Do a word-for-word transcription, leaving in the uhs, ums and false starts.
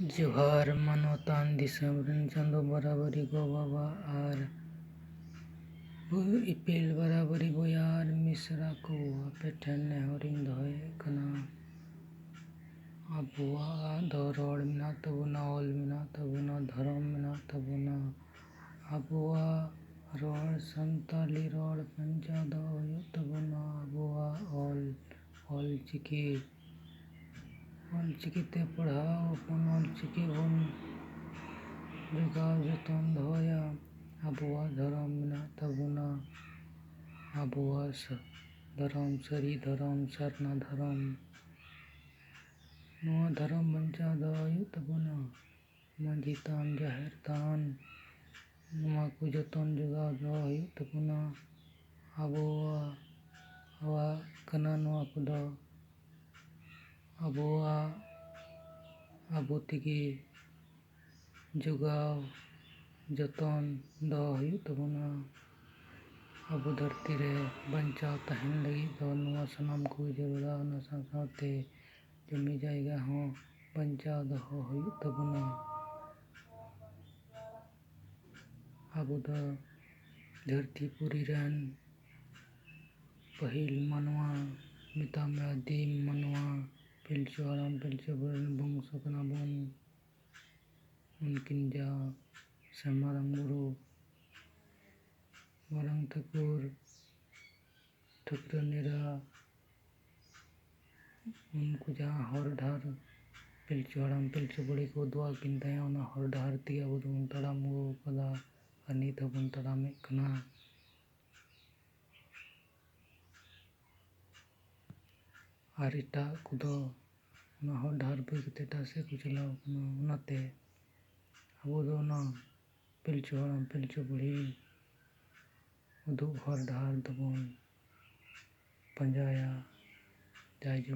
ᱡᱚᱦᱟᱨ ᱢᱟᱱᱚᱛᱟᱱ ᱫᱤᱥᱚᱢ ᱨᱮᱱ ᱪᱟᱸᱫᱚ ᱵᱟᱨᱟᱵᱟᱨᱤ ᱜᱚ ᱵᱟᱵᱟ ᱟᱨ ᱤᱯᱤᱞ ᱵᱟᱨᱟᱵᱟᱨᱤ ᱵᱚᱭᱦᱟ ᱟᱨ ᱢᱤᱥᱨᱟ ᱠᱚ, ᱟᱯᱮ ᱴᱷᱮᱱ ᱱᱮᱦᱚᱨᱤᱧ ᱫᱚᱦᱚᱭᱮᱫ ᱠᱟᱱᱟ᱾ ᱟᱵᱚᱣᱟᱜ ᱫᱚ ᱨᱚᱲ ᱢᱮᱱᱟᱜ ᱛᱟᱵᱚᱱᱟ, ᱚᱞ ᱢᱮᱱᱟᱜ ᱛᱟᱵᱚᱱᱟ, ᱫᱷᱚᱨᱚᱢ ᱢᱮᱱᱟᱜ ᱛᱟᱵᱚᱱᱟ᱾ ᱟᱵᱚᱣᱟᱜ ᱨᱚᱲ, ᱥᱟᱱᱛᱟᱲᱤ ᱨᱚᱲ ᱵᱟᱧᱪᱟᱣ ᱫᱚᱦᱚ ᱦᱩᱭᱩᱜ ᱛᱟᱵᱚᱱᱟ᱾ ᱟᱵᱚᱣᱟᱜ ᱚᱞ, ᱚᱞ ᱪᱤᱠᱤ, ᱚᱞ ᱪᱤᱠᱤ ᱛᱮ ᱯᱟᱲᱦᱟᱣ ᱟᱵᱚᱱ, ᱚᱞ ᱪᱤᱠᱤ ᱵᱚᱱ ᱡᱚᱜᱟᱣ ᱡᱚᱛᱚᱱ ᱫᱚᱦᱚᱭᱟ᱾ ᱟᱵᱚᱣᱟᱜ ᱫᱷᱚᱨᱚᱢ ᱢᱮᱱᱟᱜ ᱛᱟᱵᱚᱱᱟ, ᱟᱵᱚᱣᱟᱜ ᱥᱟ-, ᱫᱷᱚᱨᱚᱢ, ᱥᱟᱹᱨᱤ ᱫᱷᱚᱨᱚᱢ, ᱥᱟᱨᱱᱟ ᱫᱷᱚᱨᱚᱢ᱾ ᱱᱚᱣᱟ ᱫᱷᱚᱨᱚᱢ ᱵᱟᱧᱪᱟᱣ ᱫᱚᱦᱚ ᱦᱩᱭᱩᱜ ᱛᱟᱵᱚᱱᱟ᱾ ᱢᱟᱹᱡᱷᱤ ᱛᱷᱟᱱ, ᱡᱟᱦᱮᱨ ᱛᱷᱟᱱ, ᱱᱚᱣᱟ ᱠᱚ ᱡᱚᱛᱚᱱ ᱡᱚᱜᱟᱣ ᱫᱚᱦᱚ ᱦᱩᱭᱩᱜ ᱛᱟᱵᱚᱱᱟ᱾ ᱟᱵᱚᱣᱟᱜ, ᱟᱵᱚᱣᱟᱜ ᱠᱟᱱᱟ ᱱᱚᱣᱟ ᱠᱚᱫᱚ᱾ ᱟᱵᱚᱣᱟᱜ, ᱟᱵᱚ ᱛᱮᱜᱮ ᱡᱚᱜᱟᱣ ᱡᱚᱛᱚᱱ ᱫᱚᱦᱚ ᱦᱩᱭᱩᱜ ᱛᱟᱵᱚᱱᱟ᱾ ᱟᱵᱚ ᱫᱷᱟᱹᱨᱛᱤ ᱨᱮ ᱵᱟᱧᱪᱟᱣ ᱛᱟᱦᱮᱱ ᱞᱟᱹᱜᱤᱫ ᱫᱚ ᱱᱚᱣᱟ ᱥᱟᱱᱟᱢ ᱠᱚ ᱡᱟᱹᱨᱩᱲᱟ᱾ ᱚᱱᱟ ᱥᱟᱶ ᱥᱟᱶᱛᱮ ᱡᱚᱢᱤ ᱡᱟᱭᱜᱟ ᱦᱚᱸ ᱵᱟᱧᱪᱟᱣ ᱫᱚᱦᱚ ᱦᱩᱭᱩᱜ ᱛᱟᱵᱚᱱᱟ᱾ ᱟᱵᱚ ᱫᱚ ᱫᱷᱟᱹᱨᱛᱤ ᱯᱩᱨᱤ ᱨᱮᱱ ᱯᱟᱹᱦᱤᱞ ᱢᱟᱱᱣᱟ, ᱢᱮᱛᱟᱜ ᱢᱮ ᱟᱹᱫᱤᱢ ᱢᱟᱱᱣᱟ, ᱯᱤᱞᱪᱩ ᱦᱟᱲᱟᱢ ᱯᱤᱞᱪᱩ ᱵᱩᱲᱦᱤ ᱨᱮᱱ ᱵᱚᱝᱥᱚ ᱠᱟᱱᱟ ᱵᱚᱱ᱾ ᱩᱱᱠᱤᱱ ᱡᱟ ᱥᱮ ᱢᱟᱨᱟᱝ ᱵᱩᱨᱩ, ᱢᱟᱨᱟᱝ ᱴᱷᱟᱹᱠᱩᱨ, ᱴᱷᱟᱹᱠᱨᱟᱹᱱ ᱮᱨᱟ, ᱩᱱᱠᱩ ᱡᱟᱦᱟᱸ ᱦᱚᱨ ᱰᱟᱦᱟᱨ ᱯᱤᱞᱪᱩ ᱦᱟᱲᱟᱢ ᱯᱤᱞᱪᱩ ᱵᱩᱲᱦᱤ ᱠᱚ ᱩᱫᱩᱜ ᱟᱹᱠᱤᱱ ᱛᱟᱦᱮᱸᱫ, ᱚᱱᱟ ᱦᱚᱨ ᱰᱟᱦᱟᱨ ᱛᱮᱜᱮ ᱟᱵᱚ ᱫᱚᱵᱚᱱ ᱛᱟᱲᱟᱢ ᱟᱹᱜᱩ ᱟᱠᱟᱫᱟ ᱟᱨ ᱱᱤᱛ ᱦᱚᱸᱵᱚᱱ ᱛᱟᱲᱟᱢᱮᱫ ᱠᱟᱱᱟ᱾ ᱟᱨ ᱮᱴᱟᱜ ᱠᱚᱫᱚ ᱚᱱᱟ ᱦᱚᱨ ᱰᱟᱦᱟᱨ ᱵᱟᱹᱜᱤ ᱠᱟᱛᱮ ᱮᱴᱟᱜ ᱥᱮᱫ ᱠᱚ ᱪᱟᱞᱟᱣ ᱠᱟᱱᱟ᱾ ᱚᱱᱟᱛᱮ ᱟᱵᱚ ᱫᱚ ᱚᱱᱟ ᱯᱤᱞᱪᱩ ᱦᱟᱲᱟᱢ ᱯᱤᱞᱪᱩ ᱵᱩᱲᱦᱤ ᱩᱫᱩᱜ ᱦᱚᱨ ᱰᱟᱦᱟᱨ ᱫᱚᱵᱚᱱ ᱯᱟᱸᱡᱟᱭᱟ᱾ ᱡᱟᱭᱡᱩᱜᱽ᱾